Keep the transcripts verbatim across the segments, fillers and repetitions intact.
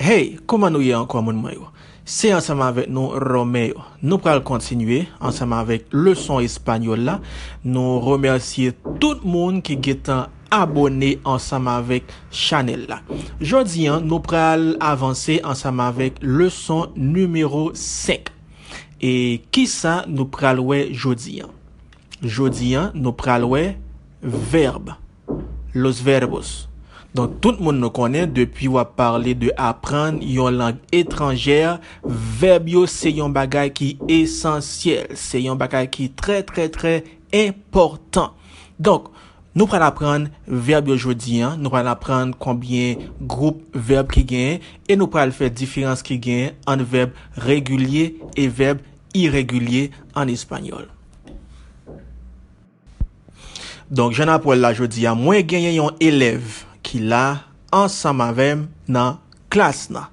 Hey, kòman nou ye ankò, moun mwen yo? Se ansanm avèk nou, Romeo. Nou pral kontinye ansanm avèk leson espanyòl la. Nou remèsye tout moun ki gentan abòne ansanm avèk chanèl la. Jodi a, nou pral avanse ansanm avèk leson nimewo senk. E kisa nou pral wè jodi a? Jodi a, nou pral wè vèb. Los verbos. Donk, tout moun nou konnen, depi w ap pale de aprann yon lang etranjè, vèb yo se yon bagay ki esansyèl, se yon bagay ki trè, trè, trè enpòtan. Donk, nou pral aprann vèb yo jodi a, nou pral aprann konbyen gwoup vèb ki genyen, e nou pral fè diferans ki genyen ant vèb regilye e vèb iregilye an espanyòl. Donk, jan n ap wè l la jodi a, mwen genyen yon elèv ki la ansanm avè m nan klas nan.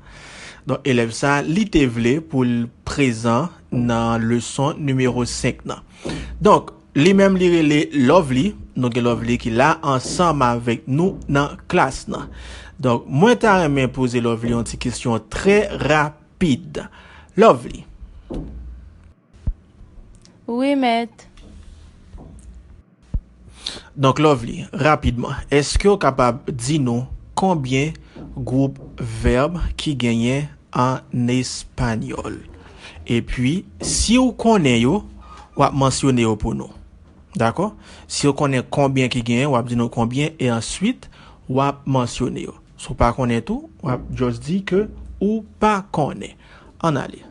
Donk, elèv sa, li te vle pou l prezan nan leson nimewo senk nan. Donk, li menm li rele Lovely. Nou gen Lovely ki la ansanm avèk nou nan klas nan. Donk, mwen ta renmen poze Lovely yon ti kesyon trè rapid. Lovely. Wi, mèt. Donk, Lovely, rapidman, èske w kapab di nou konbyen gwoup vèb ki genyen an espanyòl? Epi, si w konnen yo, w ap mansyone yo pou nou. Dakò? Si w konnen konbyen ki genyen, w ap di nou konbyen, e answit, w ap mansyone yo. Si w pa konnen tou, w ap just di ke ou pa konnen. Ann ale.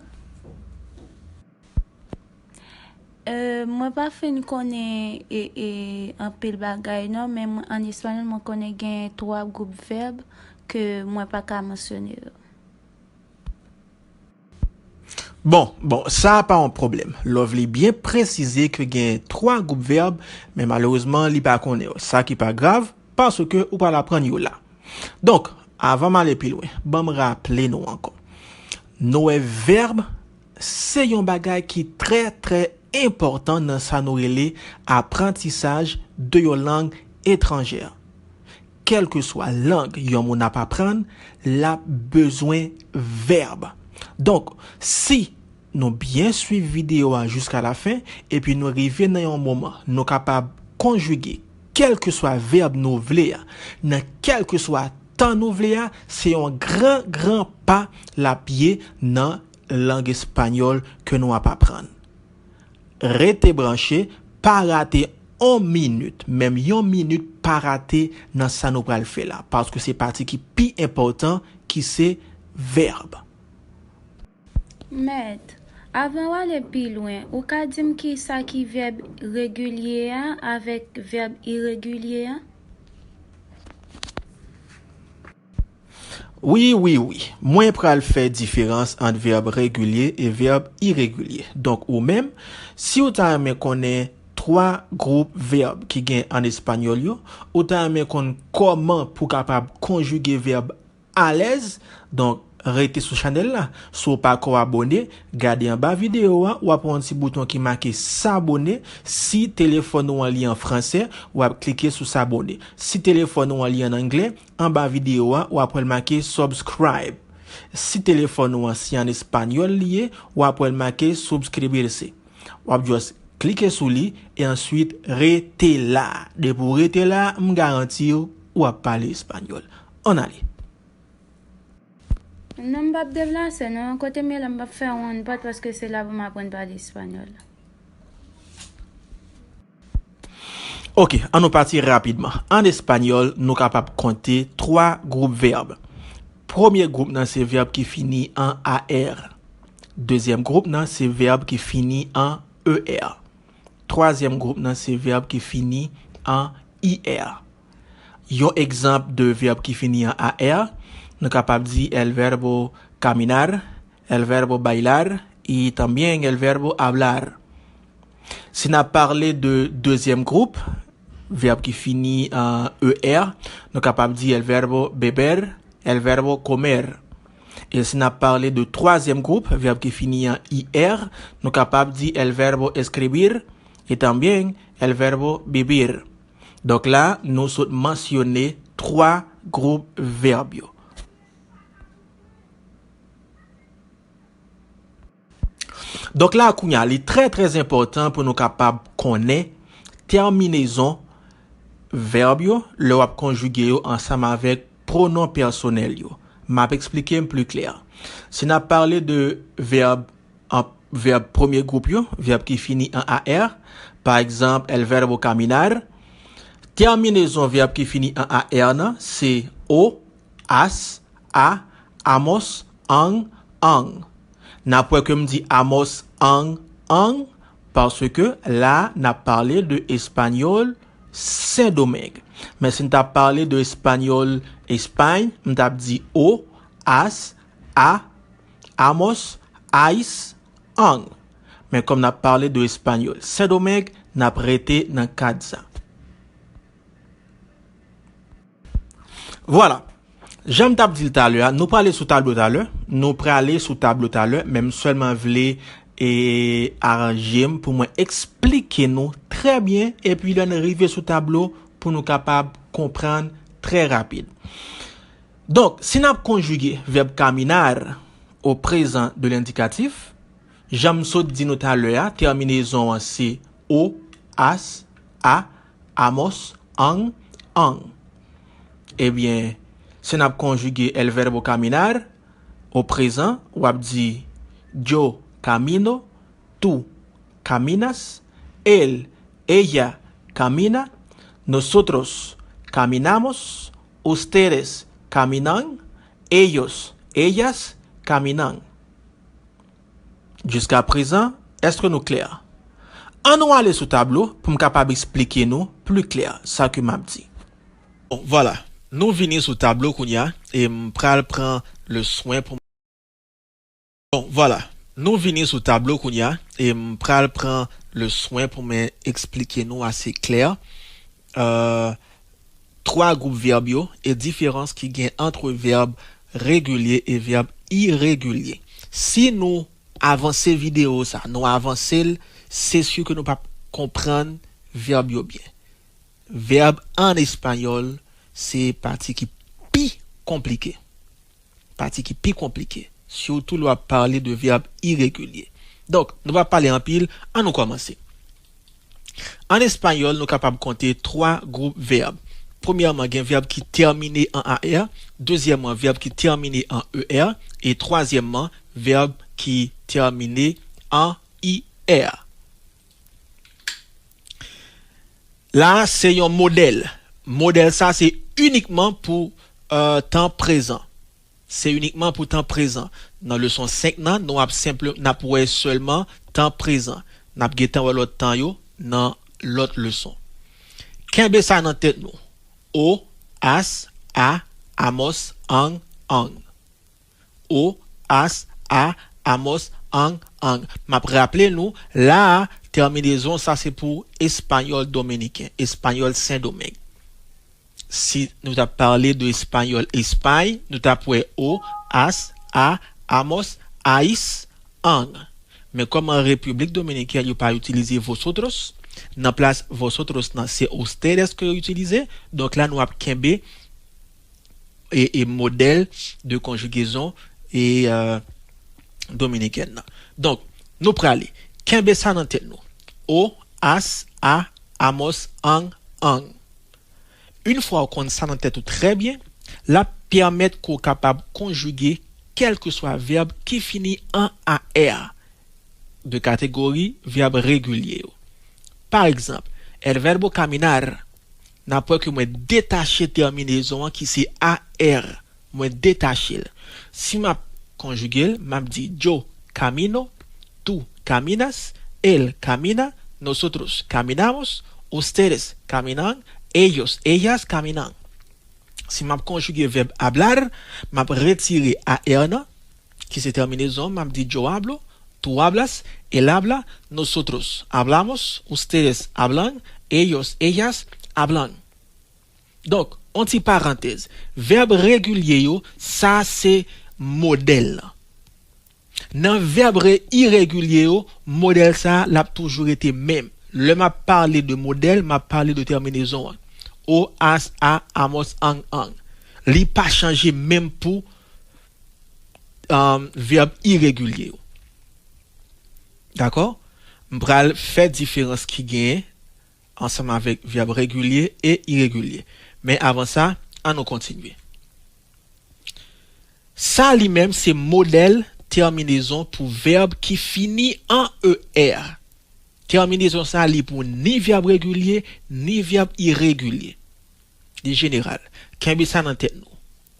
Euh, mwen pa fin konnen e, e, anpil bagay non, men mwen, an espanyòl mwen konnen gen twa gwoup vèb ke mwen pa ka mansyone yo. Bon, bon, sa a pa yon pwoblèm. Lovely byen presize ke gen twa gwoup vèb, men malerezman, li pa konnen yo. Sa ki pa grav, paske ou pral aprann yo la. Donk, avan m ale pi lwen, ban m raple nou ankò. Nou wè vèb se yon bagay ki trè, trè enpòtan nan sa nou rele aprantisaj de yon lang etranjè. Kèlkeswa lang yon moun ap aprann, l ap bezwen vèb. Donk, si nou byen swiv videyo a jiska lafen, epi nou rive nan yon moman, nou kapab konjige kèlkeswa vèb nou vle a, nan kèlkeswa tan nou vle a, se yon gran, gran pa l ap ye nan lang espanyòl ke nou ap aprann. Rete branche, pa rate on minit, menm yon minit pa rate nan sa nou pral fè la, paske se pati ki pi enpòtan ki se vèb. Mèt, avan w ale pi lwen, ou ka di m kisa ki vèb regilye a avèk vèb iregilye a? Wi, wi, wi. Mwen pral fè diferans ant vèb regilye e vèb iregilye. Donk, ou menm, si w ta renmen konnen twa gwoup vèb ki gen an espanyòl yo, ou ta renmen konn kòman pou w kapab konjige vèb alèz, donk, rete sou chanèl la. Si w pako abòne, gade anba videyo a, w ap wè yon ti bouton ki make s'abonner. Si telefòn ou an li an fransè, w ap klike sou s'abonner. Si telefòn ou an li an anglè, anba videyo a, w ap wè l make subscribe. Si telefòn ou an se an espanyòl li ye, w ap wè l make suscribirse. W ap just klike sou li e answit rete la. Depi w rete la, m garanti w, w ap pale espanyòl. Ann ale. Non, m p ap deplase non. Kote m ye la, m p ap fè yon pòt paske se la pou m aprann pale espanyòl. Ok, ann nou pati rapidman. An espanyòl, nou kapab konte twa gwoup vèb. Premye gwoup nan se vèb ki fini an A R. Dezyèm gwoup nan se vèb ki fini an E R. Twazyèm gwoup nan se vèb ki fini an I R. Yon egzanp de vèb ki fini an A R, nou kapab di el verbo caminar, el verbo bailar y también el verbo hablar. Si n ap pale de dezyèm gwoup, vèb ki fini an E R, nou kapab di el verbo beber, el verbo comer. E si n ap pale de twazyèm gwoup, vèb ki fini an I R, nou kapab di el verbo escribir y también el verbo vivir. Donk la, nou sot mansyone twa gwoup vèb yo. Donk la, kounye a, li trè, trè enpòtan pou nou kapab konnen tèminezon vèb yo lè w ap konjige yo ansanm avèk pwonon pèsonèl yo. M ap eksplike m pli klè. Si n ap pale de vèb an, vèb premye gwoup yo, vèb ki fini an A R, pa egzanp, el verbo caminar, tèminezon vèb ki fini an A R nan, se o, as, a, amos, ang, ang. N ap wè ke m di amos, ang, ang, paske la, n ap pale de espanyòl Sendomeng. Men si n t ap pale de espanyòl Espay, m t ap di o, as, a, amos, ais, ang. Men kòm n ap pale de espanyòl Sendomeng, n ap rete nan kad sa. Vwala. Jan m t ap di l talè a, nou prale sou tablo talè. Nou prale sou tablo talè, men m sèlman vle e aranje m pou mwen eksplike nou trè byen, epi lè n rive sou tablo, pou nou kapab konprann trè rapid. Donk, si n ap konjige vèb caminar au présent de l'indicatif, jan m sot di nou talè a, tèminezon an se o, as, a, amos, ang, ang. Ebyen, si n ap konjige el verbo caminar, o prezan, w ap di, yo camino, tú caminas, él, ella camina, nosotros caminamos, ustedes caminan, ellos, ellas caminan. Jiskaprezan, èske nou klè? Ann nou ale sou tablo pou m kapab eksplike nou pli klè sa ke m ap di. Bon, vwala. Nou vini sou tablo kounye a, e m pral pran le swen pou m. Bon, vwala. Nou vini sou tablo kounye a, e m pral pran le swen pou mwen eksplike nou ase klè, euh, twa gwoup vèb yo e diferans ki gen ant vèb regilye e vèb iregilye. Si nou avanse videyo sa, nou avanse l, se si ke nou p ap konprann vèb yo byen. Vèb an espayòl, se pati ki pi konplike. Pati ki pi konplike, sitou lè w ap pale de vèb iregilye. Donk, nou p ap pale anpil, ann nou kòmanse. An espayòl, nou kapab konte twa gwoup vèb. Premyèman, gen vèb ki tèmine an A R, dezyèmman, vèb ki tèmine an E R, e twazyèmman, vèb ki tèmine an I R. La a, se yon modèl. Modèl sa, se inikman pou, euh, tan prezan. Se inikman pou tan prezan. Nan leson senk nan, nou ap senple, n ap wè sèlman tan prezan. N ap gentan wè lòt tan yo nan lòt leson. Kenbe sa nan tèt nou. O, as, a, amos, ang, ang. O, as, a, amos, ang, ang. M ap raple nou, la a, tèminezon sa se pou espayòl dominiken, espayòl Sendomeng. Si nou t ap pale de espayòl Espay, nou t ap wè o, as, a, amos, ais, ang. Men kòm an Repiblik Dominikèn, yo pa itilize vosotros, nan plas vosotros nan, se ustedes ke yo itilize. Donk la, nou ap kenbe e, e modèl de konjigezon e, euh, dominikèn nan. Donk, nou prale. Kenbe sa nan tèt nou. O, as, a, amos, ang, ang. Yon fwa w konn sa nan tèt ou trè byen, l ap pèmèt ke w kapab konjige kèlkeswa vèb ki fini an A R de kategori vèb regilye yo. Pa egzanp, el verbo caminar, n ap wè ke mwen detache tèminezon an ki se A R, mwen detache l. Si m ap konjige l, m ap di, yo camino, tú caminas, él camina, nosotros caminamos, ustedes caminan, ellos, ellas caminan. Si m ap konjige vèb hablar, m ap retire A R nan, ki se tèminezon, m ap di yo hablo, tú hablas, él habla, nosotros hablamos, ustedes hablan, ellos, ellas hablan. Donk, on ti parantèz. Vèb regilye yo, sa se modèl lan. Nan vèb re-, iregilye yo, modèl sa a, l ap toujou rete menm. Lè m ap pale de modèl, m ap pale de tèminezon an. O, as, a, amos, ang, ang. Li pa chanje menm pou, um, vèb iregilye yo. Dakò? M pral fè diferans ki genyen ansanm avèk vèb regilye e iregilye. Men avan sa, ann nou kontinye. Sa li menm se modèl tèminezon pou vèb ki fini an E R. Tèminezon sa li pou ni vèb regilye, ni vèb iregilye. Li jeneral. Kenbe sa nan tèt nou.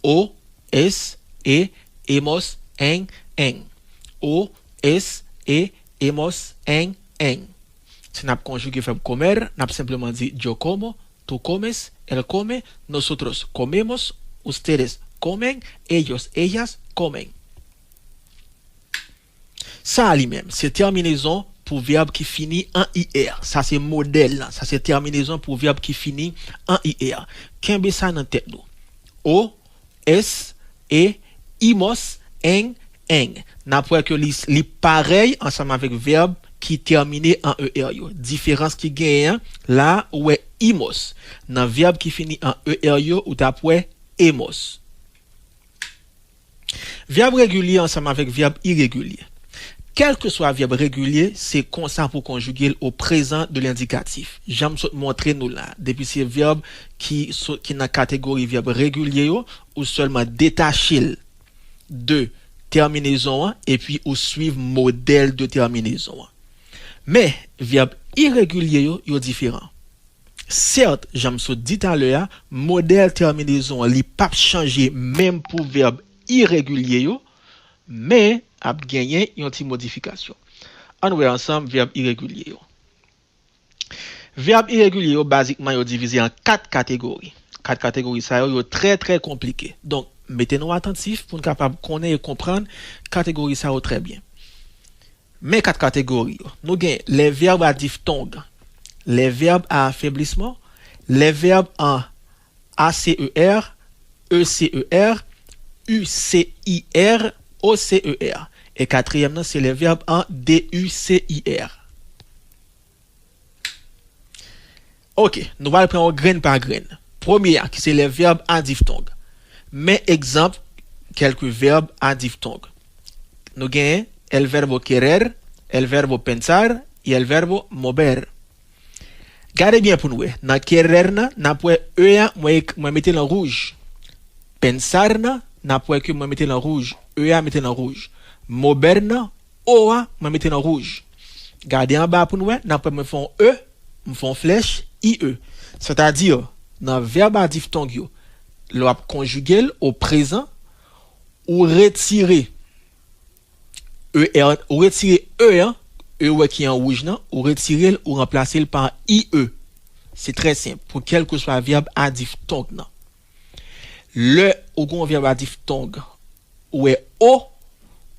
O, es, e, emos, en, en. O, es, e, emos, en, en. Si n ap konjige vèb comer, n ap senpleman di yo como, tú comes, él come, nosotros comemos, ustedes comen, ellos, ellas comen. Sa a li menm, se tèminezon pou vèb ki fini an I R. Sa se modèl la. Sa se tèminezon pou vèb ki fini an I R. Kenbe sa nan tèt nou. O, es, e, imos, en, en. N ap wè ke li, li parèy ansanm avèk vèb ki tèmine an E R yo. Diferans ki genyen an, la, ou wè imos. Nan vèb ki fini an E R yo, ou t ap wè emos. Vèb regilye ansanm avèk vèb iregilye. Kèlkeswa vèb regilye, se konsa pou konjige l o prezan de lendikatif. Jan m sot montre nou la, depi se vèb ki, so, ki nan kategori vèb regilye yo, ou sèlman detache l de tèminezon an, epi ou swiv modèl de tèminezon an. Men, vèb iregilye yo, yo diferan. Sèt, jan m sot di talè a, modèl tèminezon an li p ap chanje menm pou vèb iregilye yo, men ap genyen yon ti modifikasyon. Ann wè ansanm vèb iregilye yo. Vèb iregilye yo, bazikman, yo divize an kat kategori. Kat kategori sa yo, yo trè, trè konplike. Donk, mete nou atantif pou n kapab konnen e konprann kategori sa yo trè byen. Men kat kategori yo. Nou gen les verbes à diphtongue, les verbes à affaiblissement, les verbes en A C E R, E C E R, U C I R, O C E R. E katriyèm nan, se les verbes en D U C I R. Ok, nou pral pran yo grenn pa grenn. Premye a, ki se les verbes à diphtongue. Men egzanp kèlke vèb a diphtongue. Nou genyen el verbo querer, el verbo pensar y el verbo mover. Gade byen pou n wè. Nan querer nan, n ap wè E a, mwen, ek- mwen mete l an wouj. Pensar nan, n ap wè ke mwen mete l an wouj. E a mete l an wouj. Mover nan, O a, mwen mete l an wouj. Gade anba pou n wè, n ap wè mwen fè yon E, m fè yon flèch, I E. Sètadi, nan vèb a diphtongue yo, lè w ap konjige l o prezan, ou retire E R, ou retire E an, E wè ki an wouj nan, ou retire l, ou ranplase l pa I E. Se trè senp, pou kèlkeswa vèb a diphtongue nan. Lè ou gen yon vèb a diphtongue, ou wè O,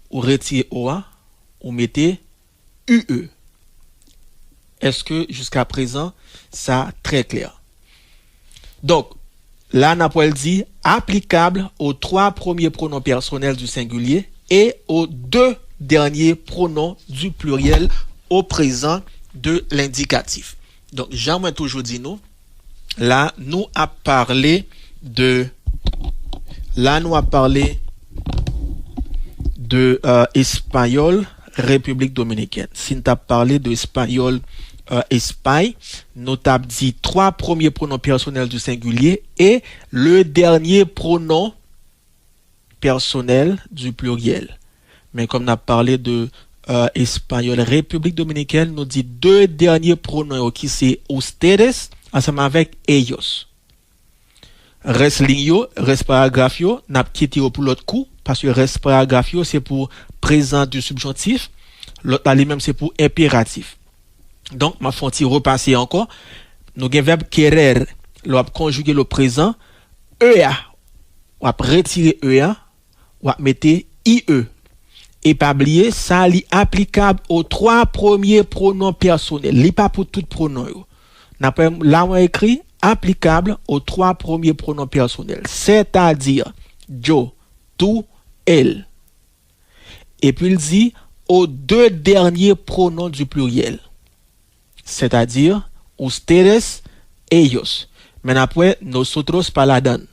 ou retire O a, ou mete U E. Èske jiska prezan, sa trè klè? Donk, la n ap wè l di, applicable aux trois premiers pronoms personnels du singulier et aux deux derniers pronoms du pluriel au présent de l'indicatif. Donk, jan mwen toujou di nou, la nou ap pale de, la nou ap pale de, euh, espayòl, Repiblik Dominikèn. Si n t ap pale de espayòl, euh, Espay, nou t ap di twa premye pronom pèsonèl di sengilye e le dènye pronom pèsonèl di pliryèl. Men kòm n ap pale de, euh, espayòl Repiblik Dominikèn, nou di de dènye pronom yo ki se ustedes ansanm avèk ellos. Rès liy yo, rès paragraf yo, n ap kite yo pou lòt kou, paske rès paragraf yo se pou prezan di sibjontif, lòt la li menm se pou enperatif. Donk, m ap fè yon ti repase ankò. Nou gen vèb querer, lè w ap konjige l o prezan, e a, w ap retire e a, w ap mete I E. E pa bliye, sa li aplikab o twa premye pronom pèsonèl. Li pa pou tout pronom yo. N ap wè la mwen ekri aplikab o twa premye pronom pèsonèl. Sètadi, yo, tou, el. Epi l di, o de dènye pronom di pliryèl. Sètadi, ustedes, ellos. Men n ap wè nosotros pa ladan l.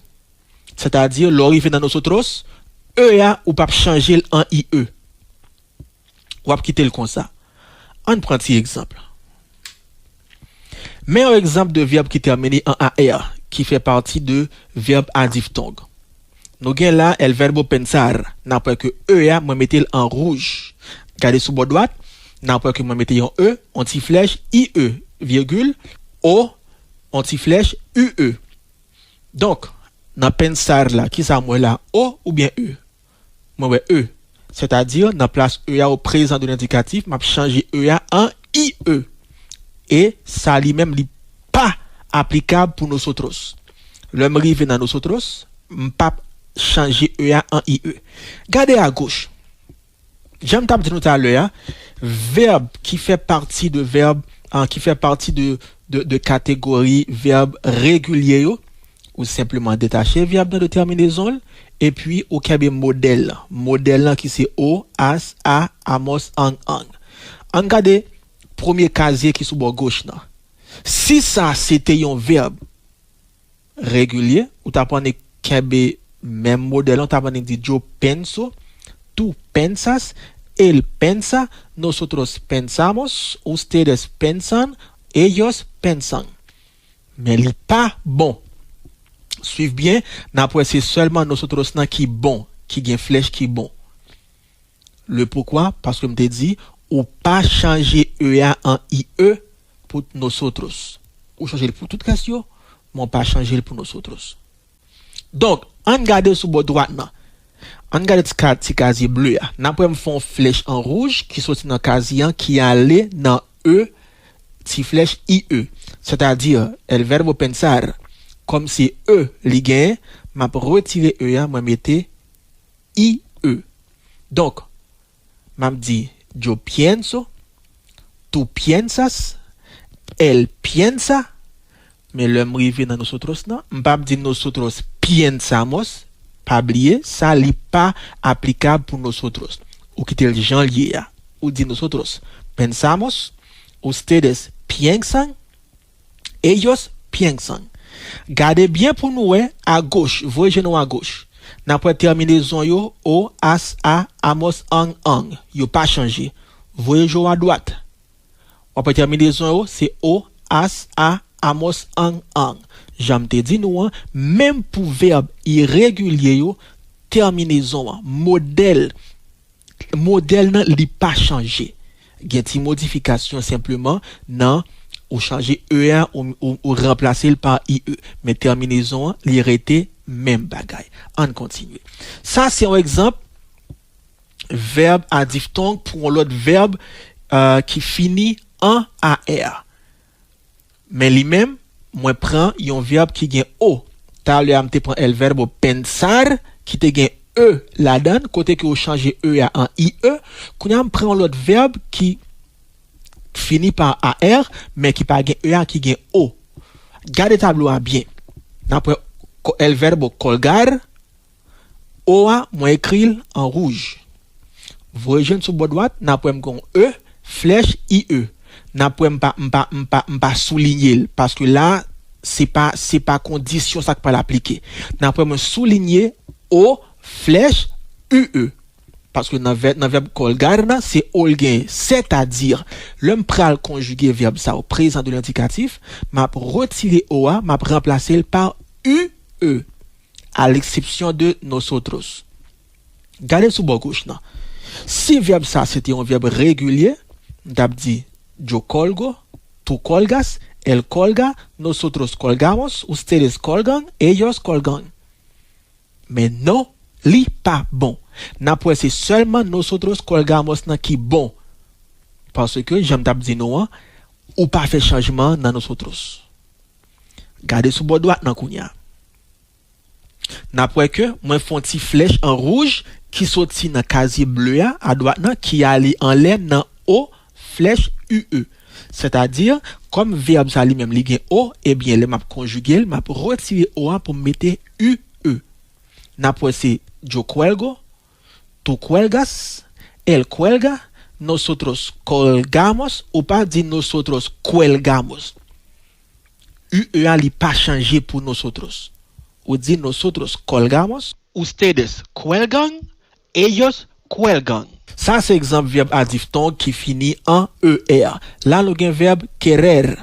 Sètadi, lè w rive nan nosotros, e a, ou p ap chanje l an I E. W ap kite l konsa. Ann pran ti egzanp. Men yon egzanp de vèb ki tèmine an A R, ki fè pati de vèb a diftong. Nou gen la el verbo pensar. N ap wè ke E a, mwen mete l an wouj. Gade sou bò dwat, n ap wè ke mwen mete yon E, yon ti flèch, I E, virgil, O, yon ti flèch, U E. Donk, nan pensar la, kisa m wè la? O oubyen E? Mwen wè E. Sètadi, nan plas E a o prezan de lendikatif, m ap chanje E a an I E. E sa li menm, li pa aplikab pou nosotros. Lè m rive nan nosotros, m p ap chanje E a an I E. Gade agoch. Jan m t ap di nou talè a, vèb ki fè pati de vèb, ah, ki fè pati de, de, de kategori vèb regilye yo, ou senpleman detache vèb nan de tèminezon l, epi ou kenbe modèl lan. Modèl lan ki se o, as, a, amos, ang, ang. Ann gade premye kazye ki sou bò goch lan. Si sa se te yon vèb regilye, ou t ap annik kenbe menm modèl lan, ou t ap annik di yo penso, tú pensas, él pensa, nosotros pensamos, ustedes pensan, ellos pensan. Men li pa bon. Swiv byen, n ap wè se sèlman nosotros lan ki bon, ki gen flèch ki bon. Le poukwa? Paske m te di, ou pa chanje E a an I E pou nosotros. Ou chanje l pou tout rès yo, men w pa chanje l pou nosotros. Donk, ann gade sou bò dwat lan. Ann gade ti ka-, ti kazye ble a. N ap wè m fè yon flèch an wouj ki soti nan kazye an ki ale nan E, ti flèch I E. Sètadi, el verbo pensar, kòm se E li genyen, m ap retire E a, mwen mete I E. Donk, m ap di, yo pienso, tú piensas, él piensa, men lè m rive nan nosotros lan, m p ap di nosotros piensamos, pa bliye, sa li pa aplikab pou nosotros. Ou kite l jan l ye a. Ou di nosotros pensamos, ustedes piensan, ellos piensan. Gade byen pou nou wè, agoch, voye je nou agoch. N ap wè tèminezon yo, o, as, a, amos, ang, ang. Yo pa chanje. Voye je w adwat. W ap wè tèminezon yo, se o, as, a, amos, ang, ang. Jan m te di nou an, menm pou vèb iregilye yo, tèminezon an, modèl, modèl nan, li pa chanje. Gen ti modifikasyon senpleman nan ou chanje E a, ou, ou, ou ranplase l pa I E. Men tèminezon an, li rete menm bagay. Ann kontinye. Sa se yon egzanp vèb a diftong pou yon lòt vèb, euh, ki fini an A R. Men li menm, mwen pran yon vèb ki gen o. Talè a, m te pran el verbo pensar, ki te gen e ladan l, kote ke w chanje e a an I E. Kounye a, m pran yon lòt vèb ki fini pa A R, men ki pa gen e a, ki gen o. Gade tablo a byen. N ap wè ko-, el verbo colgar, o a, mwen ekri l an wouj. Voye je n sou bò dwat, n ap wè m gen yon e, flèch, I E. N ap wè m pa, m pa, m pa, m pa soulinye l, paske la, se pa, se pa kondisyon sa k pral aplike. N ap wè mwen soulinye o, flèch, I E. Paske nan vè-, nan vèb colgar nan, se o l genyen. Sètadi, lè m pral konjige vèb sa o prezan de lendikatif, m ap retire o a, m ap ranplase l pa I E. À l'exception de nosotros. Gade sou bò goch nan. Si vèb sa se te yon vèb regilye, m t ap di, yo colgo, tú colgas, él colga, nosotros colgamos, ustedes colgan, ellos colgan. Men non, li pa bon. N ap wè se sèlman nosotros colgamos nan ki bon. Paske, jan m t ap di nou an, ou pa fè chanjman an nan nosotros. Gade sou bò dwat nan kounye a. N ap wè ke mwen fè yon ti flèch an wouj ki soti nan kazye ble a, adwat nan, ki ale anlè nan o, flèch, I E. Sètadi, kòm vèb sa li menm li gen o, ebyen, lè m ap konjige l, m ap retire o a pou m mete I E. N ap wè se yo cuelgo, tú cuelgas, él cuelga, nosotros colgamos, ou pa di nosotros cuelgamos. I E a li pa chanje pou nosotros. Ou di nosotros colgamos, ustedes cuelgan, ellos cuelgan. Sa se egzanp vèb a diftong ki fini an E R. La nou gen vèb querer.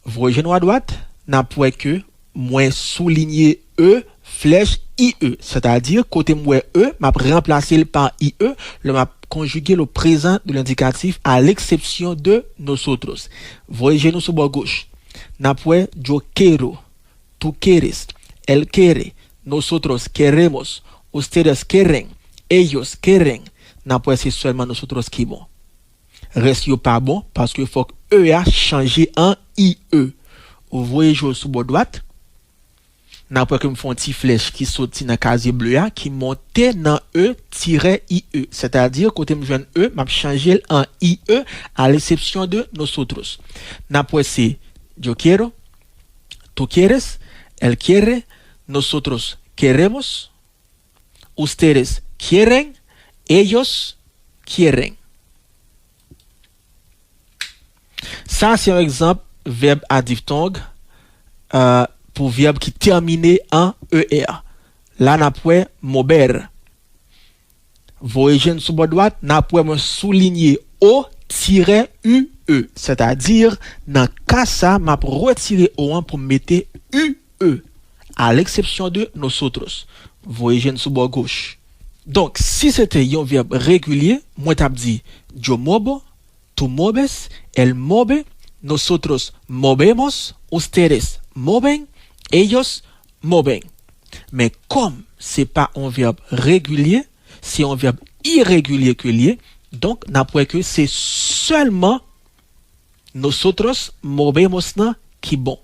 Voye je nou adwat, n ap wè ke mwen soulinye E, flèch I E. Sètadi, kote m wè E, m ap ranplase l pa I E lè m ap konjige le présent de l'indicatif à l'exception de nosotros. Voye je nou sou bò goch. N ap wè yo quiero, tú quieres, él quiere, nosotros queremos, ustedes quieren, ellos quieren. N ap wè se sèlman nosotros ki bon. Rès yo pa bon, paske fòk E a chanje an I E. Ou voye je w sou bò dwat. N ap wè ke m fè yon ti flèch ki soti nan kazye ble a, ki monte nan E tirè I E. Sètadi, kote m jwenn E, m ap chanje l an I E, à l'exception de nosotros. N ap wè se yo quiero, tú quieres, él quiere, nosotros queremos, ustedes quieren, ellos quieren. Sa se yon egzanp vèb a diftong, euh, pou vèb ki tèmine an E R. La n ap wè mover. Voye je n sou bò dwat, n ap wè mwen soulinye O tirè U E. Sètadi, nan ka sa, m ap retire O an pou m mete U E, à l'exception de nosotros. Voye je n sou bò goch. Donk, si se te yon vèb regilye, mwen t ap di yo movo, tú moves, él move, nosotros movemos, ustedes moven, ellos moven. Men kòm se pa yon vèb regilye, se yon vèb iregilye ke l ye, donk n ap wè ke se sèlman nosotros movemos nan ki bon.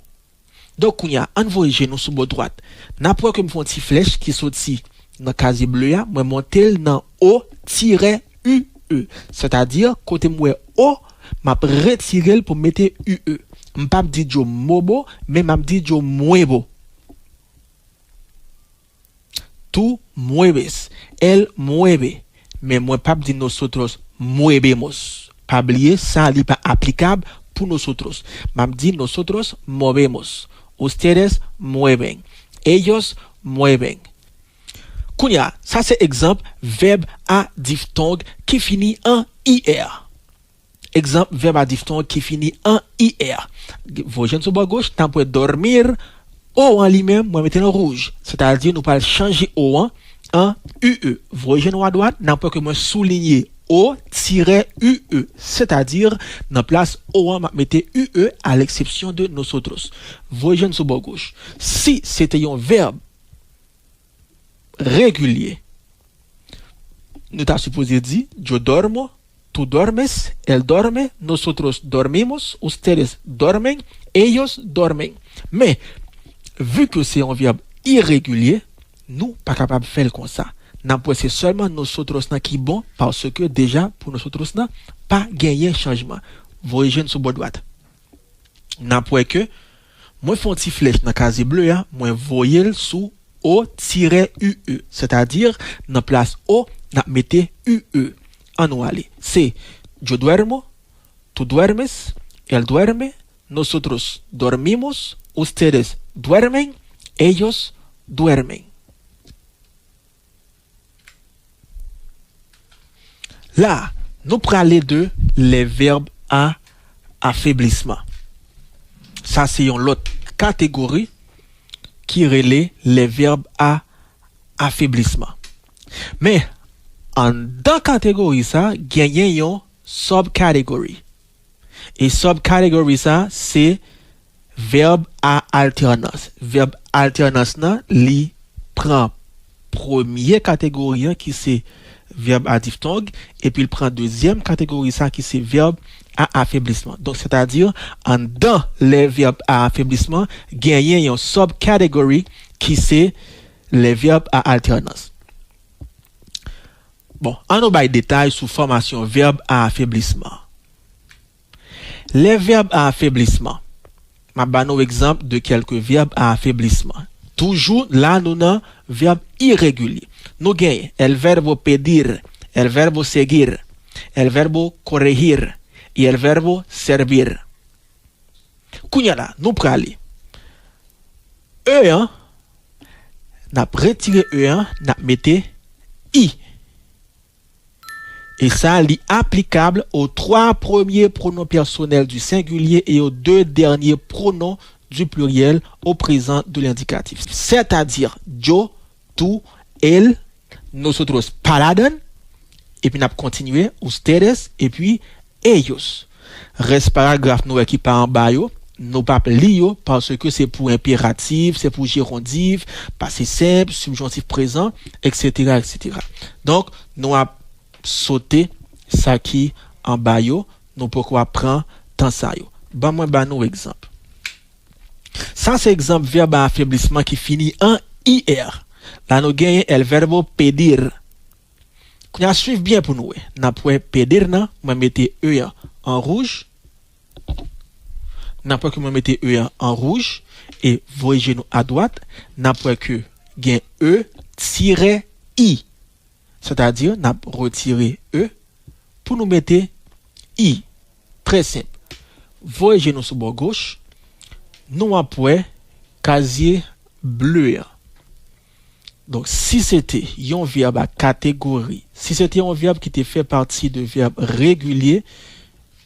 Donk, kounye a, ann voye je nou sou bò dwat. N ap wè ke m fè yon ti flèch ki soti nan kazye ble a, mwen monte l nan O tirè U E. Sètadi, kote m wè O, m ap retire l pou m mete U E. M p ap di yo movo, men m ap di yo muevo. Tú mueves, él mueve. Men mwen p ap di nosotros movemos. Pa bliye, sa li pa aplikab pou nosotros. M ap di nosotros movemos. Ustedes mueven. Ellos mueven. Kounye a, sa se egzanp vèb a diftong ki fini an I R. Egzanp vèb a diftong ki fini an I R. Voye je n sou bò goch, n ap wè dormir, O an li menm, mwen mete l an wouj. Sètadi, nou pral chanje O an an U E. Voye je nou adwat, n ap wè ke mwen soulinye O tirè U E. Sètadi, nan plas O an, m ap mete U E, à l'exception de nosotros. Voye je n sou bò goch. Si se te yon vèb regilye, nou ta sipoze di yo duermo, tú duermes, él duerme, nosotros dormimos, ustedes duermen, ellos duermen. Men, vi ke se yon vèb iregilye, nou pa kapab fè l konsa. N ap wè se sèlman nosotros nan ki bon, paske deja pou nosotros nan pa genyen chanjman. Voye je n sou bò dwat. N ap wè ke mwen fè yon ti flèch nan kazye ble a, mwen voye l sou O tirè U E, sètadi nan plas O, n ap mete U E. Ann nou ale. Se yo duermo, tú duermes, él duerme, nosotros dormimos, ustedes duermen, ellos duermen. La, nou prale de les verbes à affaiblissement. Sa se yon lòt kategori ki rele les verbes à affaiblissement. Men, anndan kategori sa, genyen yon subcategory. E subcategory sa, se vèb a altènans. Vèb altènans nan, li pran premye kategori an ki se vèb a diftong, epi l pran dezyèm kategori sa ki se vèb a afeblisman. Donk, sètadi, anndan les verbes à affaiblissement, genyen yon subcategory ki se les verbes à alternance. Bon, ann nou bay detay sou fòmasyon vèb a afeblisman. Les verbes à affaiblissement. M ap ba nou egzanp de kèlke vèb a afeblisman. Toujou la nou nan vèb iregilye. Nou genyen el verbo pedir, el verbo seguir, el verbo corregir y el verbo servir. Kounye a la, nou prale. E an, n ap retire e an, n ap mete i. Et ça, li aplikab aux trois premiers pronoms personnels du singulier et aux deux derniers pronoms du pluriel au présent de l'indicatif. C'est-à-dire, yo, tú, él, nosotros pa ladan, epi n ap kontinye, ustedes, epi ellos. Rès paragraf nou wè ki pa anba yo, nou p ap li yo, paske se pou enperatif, se pou jerondiv, pase senp, sibjontif prezan, et cetera, et cetera. Donk, nou ap sote sa ki anba yo, nou poko ap pran tan sa yo. Ban mwen ba nou egzanp. Sa se egzanp vèb a afeblisman ki fini an I R. La nou genyen el verbo pedir. Kounye a swiv byen pou nou wè. N ap wè pedir nan, mwen mete E an an wouj. N ap wè ke mwen mete E an an wouj e voye je nou adwat. N ap wè ke gen E tire I. Sètadi, n ap retire E pou nou mete I. Trè senp. Voye je nou sou bò goch, nou ap wè kazye ble an. Donk, si se te yon vèb a kategori, si se te yon vèb ki te fè pati de vèb regilye,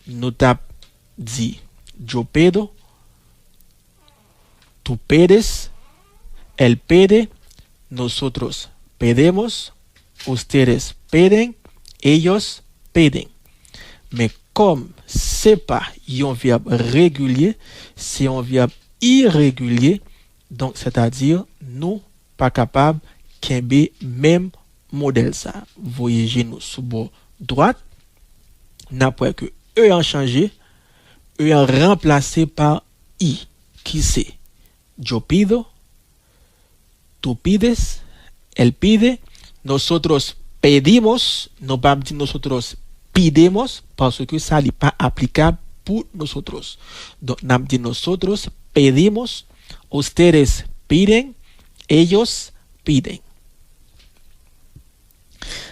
nou t ap di yo pedo, tú pedes, él pede, nosotros pedemos, ustedes peden, ellos peden. Men kòm se pa yon vèb regilye, se yon vèb iregilye, donk sètadi nou pa kapab kenbe menm modèl sa. Voye je nou sou bò dwat, n ap wè ke E an chanje, E an ranplase pa I, ki se yo pido, tú pides, él pide, nosotros pedimos, nou p ap di nosotros pidemos, paske sa li pa aplikab pou nosotros. Donk, n ap di nosotros pedimos, ustedes piden, ellos piden.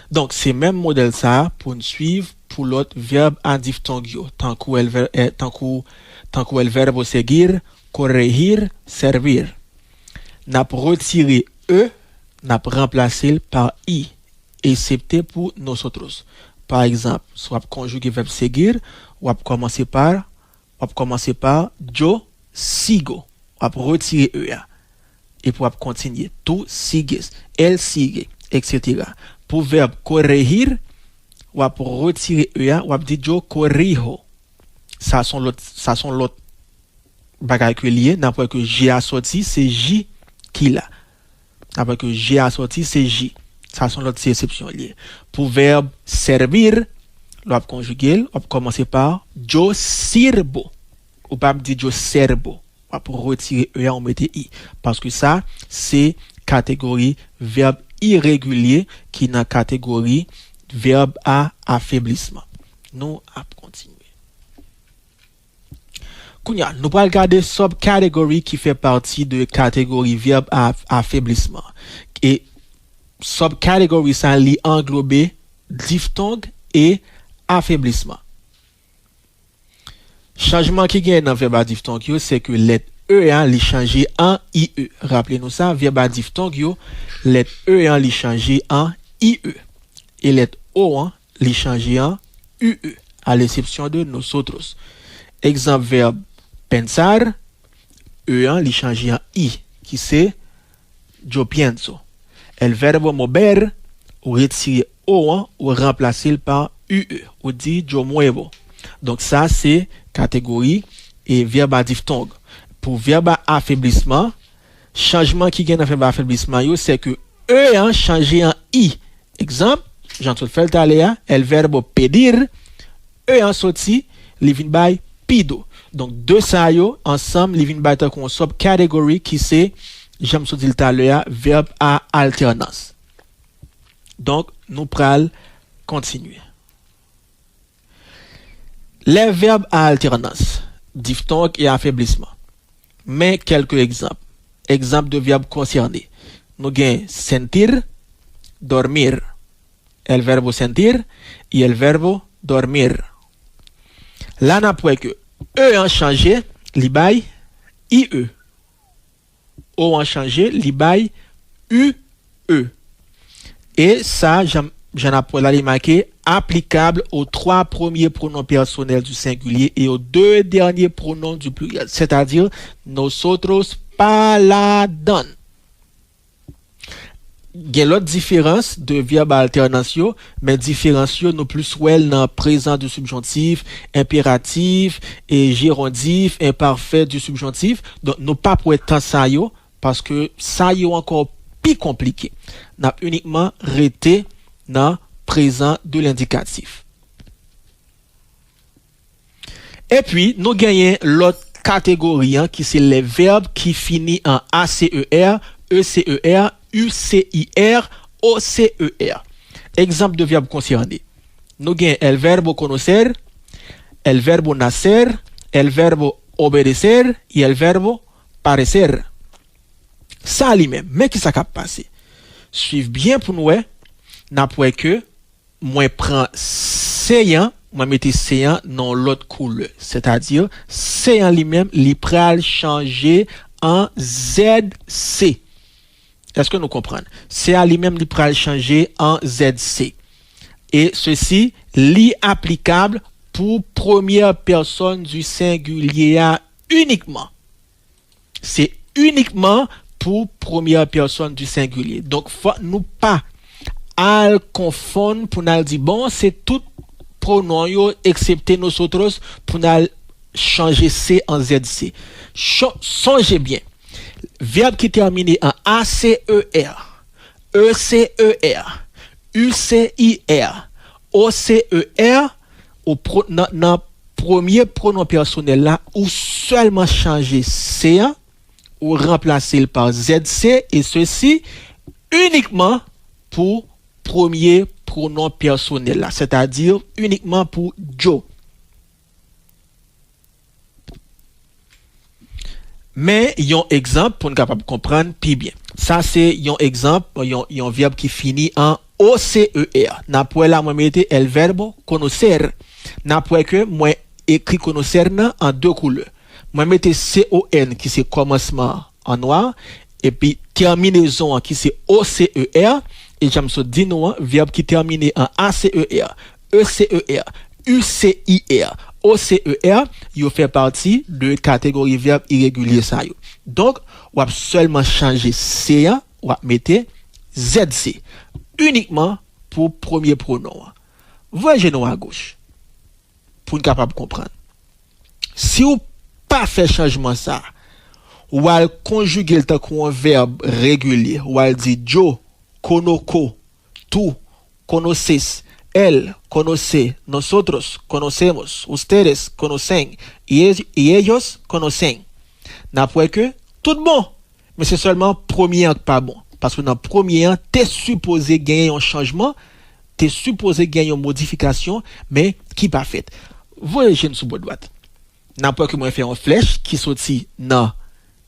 Donk, se menm modèl sa a pou n swiv pou lòt vèb a diftong yo, tankou el ver-, eh, tankou, tankou el verbo seguir, corregir, servir. N ap retire E, n ap ranplase l pa I, eksepte pou nosotros. Pa egzanp, si w ap konjige vèb seguir, w ap kòmanse pa, w ap kòmanse pa yo sigo. W ap retire E a. Epi w ap kontinye. Tú sigues, él sigue, et cetera. Pou vèb corregir, w ap retire E a, w ap di yo corrijo. Sa se yon lòt, sa se yon lòt bagay ke li ye. N ap wè ke J a sòti, se J ki la. N ap wè ke J a sòti, se J. Sa se yon lòt ti eksepsyon li ye. Pou vèb servir, lè w ap konjige l, w ap kòmanse pa yo sirvo. Ou p ap di yo servo. W ap retire E a, ou mete I. Paske sa, se kategori vèb iregilye ki nan kategori vèb a afeblisman. Nou ap kontinye. Kounye a, nou pral gade subcategory ki fè pati de kategori vèb a afeblisman. E subcategory sa, li anglobe diftong e afeblisman. Chanjman ki genyen nan vèb a diftong yo, se ke lèt E a, li chanje an I E. Raple nou sa, vèb a diftong yo, lèt E a, li chanje an I E. E lèt O an, li chanje an U E, à l'exception de nosotros. Egzanp vèb pensar, E an, li chanje an I, ki se yo pienso. El verbo mover, ou retire O an, ou ranplase l pa U E, ou di yo muevo. Donk sa se kategori e vèb a diftong. Pou vèb a afeblisman, chanjman ki gen nan vèb a afeblisman yo, se ke E an chanje an I. Egzanp, jan n sot fè l talè a, el verbo pedir, E an soti, li vin bay pido. Donk, de sa yo, ansanm, li vin bay tankou yon subcategory ki se, jan m sot di l talè a, vèb a altènans. Donk, nou pral kontinye. Les verbes à alternance, diphtongue et affaiblissement. Men kèlke egzanp. Egzanp de vèb konsène. Nou gen sentir, dormir. El verbo sentir y el verbo dormir. La n ap wè ke E an chanje, li bay I E. O an chanje, li bay U E. E sa, jan, jan n ap wè la, li make applicable aux trois premiers pronoms personnels du singulier et aux deux derniers pronoms du pluriel, c'est-à-dire nosotros pa ladan. Gen lòt diferans de verb alternans yo, men diferans yo nou plis wè l nan présent du subjonctif, impératif, e gérondif, imparfait du subjonctif. Donk, nou p ap wè tan sa yo, paske sa yo ankò pi konplike. N ap inikman rete nan présent de l'indicatif. Epi, nou genyen lòt kategori an ki se les verbes qui finissent en A C E R, E C E R, U C I R, O C E R. Egzanp de vèb konsène. Nou gen el verbo conocer, el verbo nacer, el verbo obedecer y el verbo parecer. Sa li menm, men ki sa k ap pase? Swiv byen pou n wè, n ap wè ke mwen pran se an, mwen mete se an nan yon lòt koulè. Sètadi, se an li menm, li pral chanje an Z C. Èske nou konprann? Se a li menm, li pral chanje an Z C. E sesi, li aplikab pou premyè pèsòn di sengilye a inikman. Se inikman pou premyè pèsòn di sengilye. Donk, fòk nou pa al konfonn pou n al di, bon, se tout pwonon yo, eksepte nosotros, pou n al chanje se an Z C. Cho-, sonje byen, vèb ki tèmine an A C E R, E C E R, U C I R, O C E R, ou pro-, nan, nan premye pwonon pèsonèl la, ou sèlman chanje se an, ou ranplase l pa Z C, e sesi inikman pou premye pwonon pèsonèl la, sètadi inikman pou Joe. Men yon egzanp pou n kapab konprann pi byen. Sa se yon egzanp, yon, yon vèb ki fini an O C E R. N ap wè la, mwen mete el verbo conocer. N ap wè ke mwen ekri conocer nan an de koulè. Mwen mete C O N ki se kòmansman an nwa, epi tèminezon an ki se O C E R, e jan m sot di nou an, vèb ki tèmine an A C E R, E C E R, U C I R, O C E R, yo fè pati de kategori vèb iregilye sa yo. Donk, w ap sèlman chanje se an, w ap mete Z C, inikman pou premye pwonon an. Voye je nou agoch, pou n kapab konprann. Si w pa fè chanjman sa, w al konjige l tankou yon vèb regilye, w al di, Joe, conozco, tú conoces, él conoce, nosotros conocemos, ustedes conocen, y ell-, y ellos conocen. N ap wè ke tout bon, men se sèlman premye an k pa bon. Paske nan premye an, te sipoze genyen yon chanjman, te sipoze genyen yon modifikasyon, men ki pa fèt. Voye je n sou bò dwat. N ap wè ke mwen fè yon flèch ki soti nan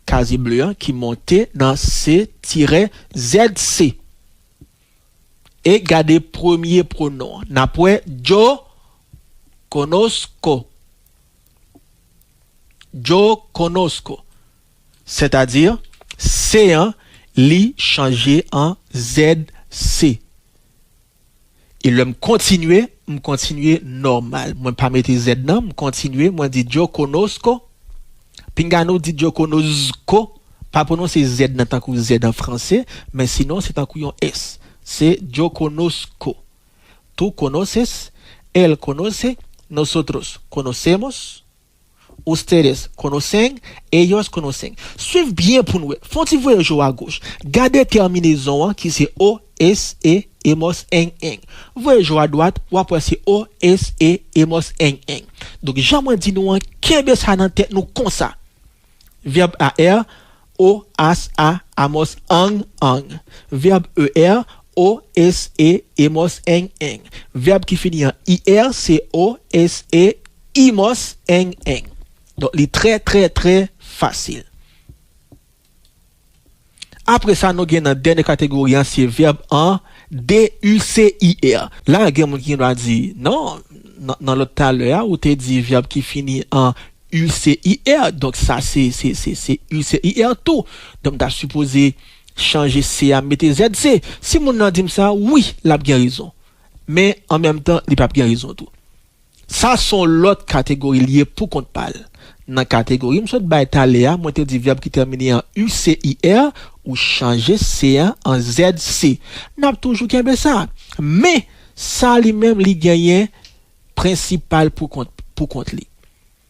kazye ble an, ki monte nan C tirè Z C. E gade premye pwonon an. N ap wè, yo conozco. Yo conozco. Sètadi, se an, li chanje an Z C. E lè m kontinye, m kontinye nòmal. Mwen pa mete Z nan, m kontinye, mwen di, yo conozco. Pinga nou di, yo conozco. Pa pwononse Z nan tankou Z an franse, men sinon se tankou yon S. Se yo conozco. Tú conoces, él conoce, nosotros conocemos, ustedes conocen, ellos conocen. Swiv byen pou n wè. Fè yon ti voyaj ou agoch. Gade tèminezon an ki se O S E, emos, en, en. Voyaj ou adwat, w ap wè se O S E, emos, en, en. Donk, jan mwen di nou an, kenbe sa nan tèt nou konsa. Vèb A R, O as a, amos, ang, ang. Vèb E R, O S E, emos, eng, eng. Vèb ki fini an I R, se O S E, imos, eng, eng. Donk, li trè, trè, trè fasil. Apre sa, nou gen nan dènye kategori an, se vèb an D U C I R. La, gen moun ki gen dwa di, non, nan, nan lòt talè a, ou te di vèb ki fini an U C I R. Donk, sa, se, se, se, se U C I R tou. Donk, m ta sipoze chanje C a, mete Z C. Si moun nan di m sa, wi, l ap gen rezon. Men an menm tan, li p ap gen rezon tou. Sa se yon lòt kategori li ye pou kont pa l. Nan kategori m sot bay talè a, mwen te di vèb ki tèmine an U C I R, ou chanje C an an Z C. N ap toujou kenbe sa. Men, sa li menm, li genyen prensipal pou kont, pou kont li.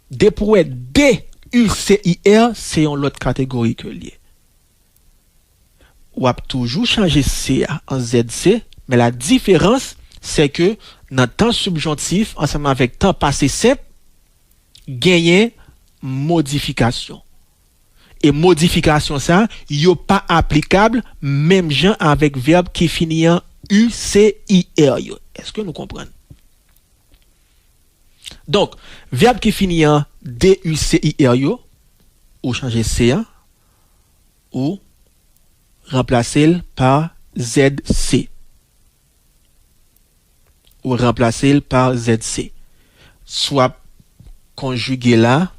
Depi w wè D U C I R, se yon lòt kategori ke l ye. W ap toujou chanje C a an Z C, men la diferans, se ke nan tan sibjontif, ansanm avèk tan pase senp, genyen modifikasyon. E modifikasyon sa, yo pa aplikab menm jan avèk vèb ki fini an U C I R yo. Èske nou konprann? Donk, vèb ki fini an D U C I R yo, ou chanje C a, ou ranplase l pa Z C. Ou ranplase l pa Z C. Si w ap konjige la,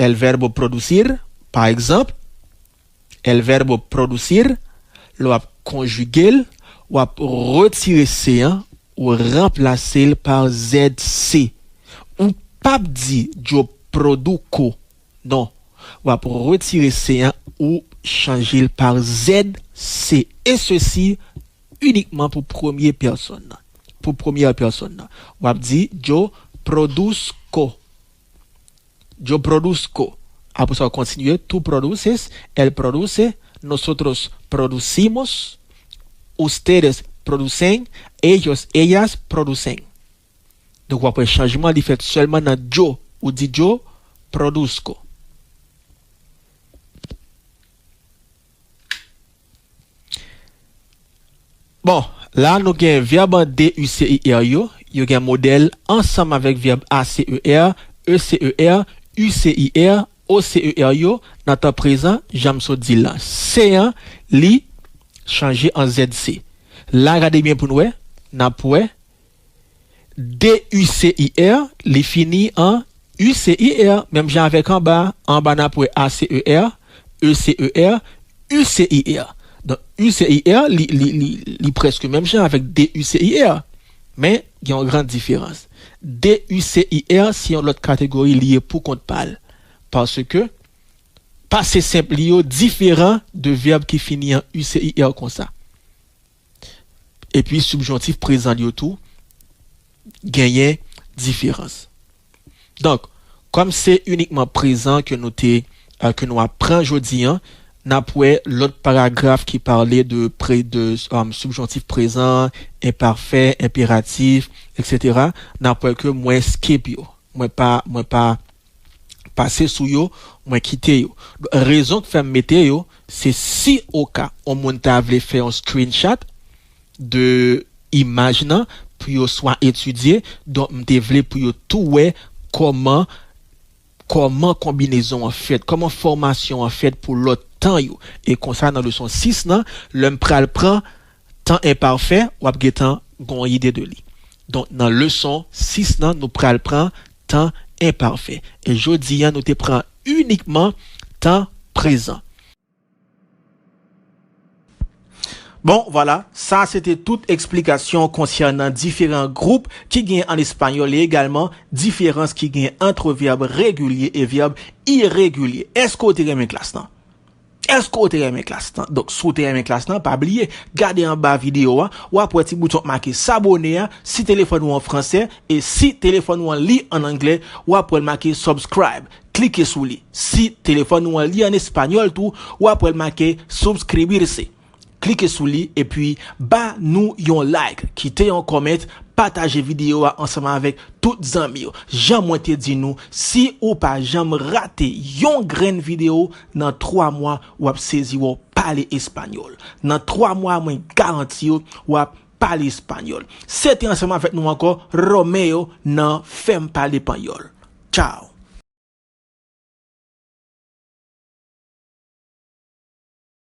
el verbo producir, pa egzanp, el verbo producir, lè w ap konjige l, w ap retire C an, ou ranplase l pa Z C. Ou p ap di yo produzco. Non. W ap retire C an, ou chanje l pa Z C. E sesi inikman pou premye pèsòn nan. Pou premyè pèsòn nan. W ap di yo produzco. Yo produzco. Apre sa, w kontinye. Tú produces, él produce, nosotros producimos, ustedes producen, ellos, ellas producen. Donk, w ap wè chanjman li fèt sèlman nan yo. Ou di yo produzco. Bon, la nou gen vèb an D U C I R yo. Yo gen modèl ansanm avèk vèb A C E R, E C E R, U C I R, O C E R yo nan tan prezan, jan m sot di l lan. C an, li chanje an Z C. La, gade byen pou n wè, n ap wè D U C I R, li fini an U C I R, menm jan avèk anba. Anba n ap wè A C E R, E C E R, U C I R. Donk, U C I R, li, li, li, li prèske menm jan avèk D U C I R. Men, gen yon gran diferans. D U C I R, se yon lòt kategori li ye pou kont pa l. Paske, pase senp li yo diferan de vèb ki fini an U C I R konsa. Epi sibjontif prezan yo tou genyen diferans. Donk, kòm se inikman prezan ke nou te, euh, ke nou ap pran jodi an, n ap wè lòt paragraf ki pale de pre-, de, euh, sibjontif prezan, enpafè, enperatif, etsetera. N ap wè ke mwen skip yo. Mwen pa, mwen pa pase sou yo, mwen kite yo. Rezon k fè m mete yo, se si oka yon moun ta vle fè yon screenshot de imaj nan pou yo swa etidye, donk m te vle pou yo tou wè kòman, kòman konbinezon an fèt, kòman fòmasyon an fèt pou lòt tan yo. E konsa, nan leson sis nan, lè m pral pran tan enpafè, w ap gentan gen yon ide de li. Donk, nan leson sis nan, nou pral pran tan enpafè. E jodi a, nou te pran inikman tan prezan. Bon, vwala, sa se te tout eksplikasyon konsènan diferan gwoup ki gen an espanyòl e egalman diferans ki gen ant vèb regilye e vèb iregilye. Èske w te renmen klas lan? Èske w te renmen klas lan? Donk, si w te renmen klas lan, pa bliye, gade anba videyo a, w ap wè ti bouton k make sabone a, si telefòn ou an fransè, e si telefòn ou an li an anglè, w ap wè l make subscribe. Klike sou li. Si telefòn ou an li an espanyòl tou, w ap wè l make suscribirse. Klike sou li epi ba nou yon like, kite yon comment, pataje videyo a ansanm avèk tout zanmi w. Jan mwen te di nou, si ou pa janm rate yon grenn videyo, nan twa mwa, w ap sezi wè w pale espanyòl. Nan twa mwa, mwen garanti w, w ap pale espanyòl. Se te ansanm avèk nou ankò, Romeo nan Fè m pale panyòl. Tchao!